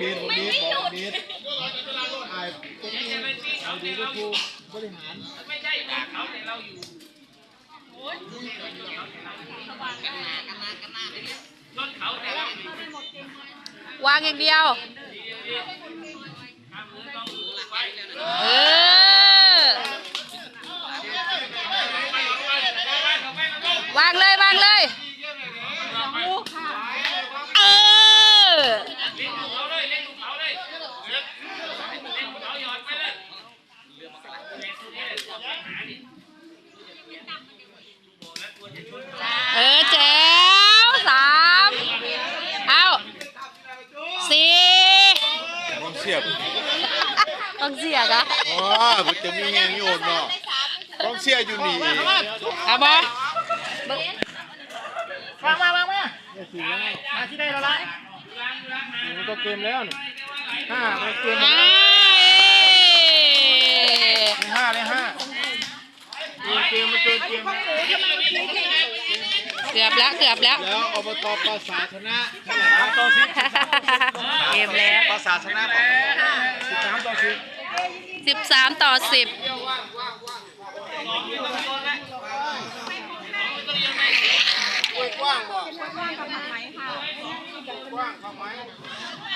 ນິດ ບໍ່ນິດ ບໍ່ນິດ ອ້າຍ ຕົງນີ້ ເອົາດີກວ່າຜູ້ບໍລິຫານ. ວາງຢ່າງດຽວ. ເອີ ວາງເລີຍ ວາງເລີຍ. ເອີ ເອີ ແຈວ ສາມ ເອົາ ສີ່ ກອງເຊຍ ກອງເຊຍກະ ໂອ້ຍ ມັນຈະມີແຮງໂຍນເນາະ ກອງເຊຍຢູ່ນີ້ເອງ ເອົາບໍ່ ເບິ່ງ ວາງມາ ວາງມາ ມາຊິໄດ້ແລ້ວລະ ມັນກໍເກມແລ້ວນີ້ ຫ້າ ມັນເກມແລ້ວ ເອີ ໄດ້ຫ້າ ໄດ້ຫ້າ. ເກືອບແລ້ວ ເກືອບແລ້ວ ແລ້ວ ອບຕ ປາສາດ ຊະນະເທົ່າໃດ? ສາມຕໍ່ສິບ ເກມແລ້ວ ປາສາດ ຊະນະ ສິບສາມຕໍ່ສິບ ສິບສາມຕໍ່ສິບ. ກວ້າງບໍ່? ກວ້າງເຂົ້າໄໝ?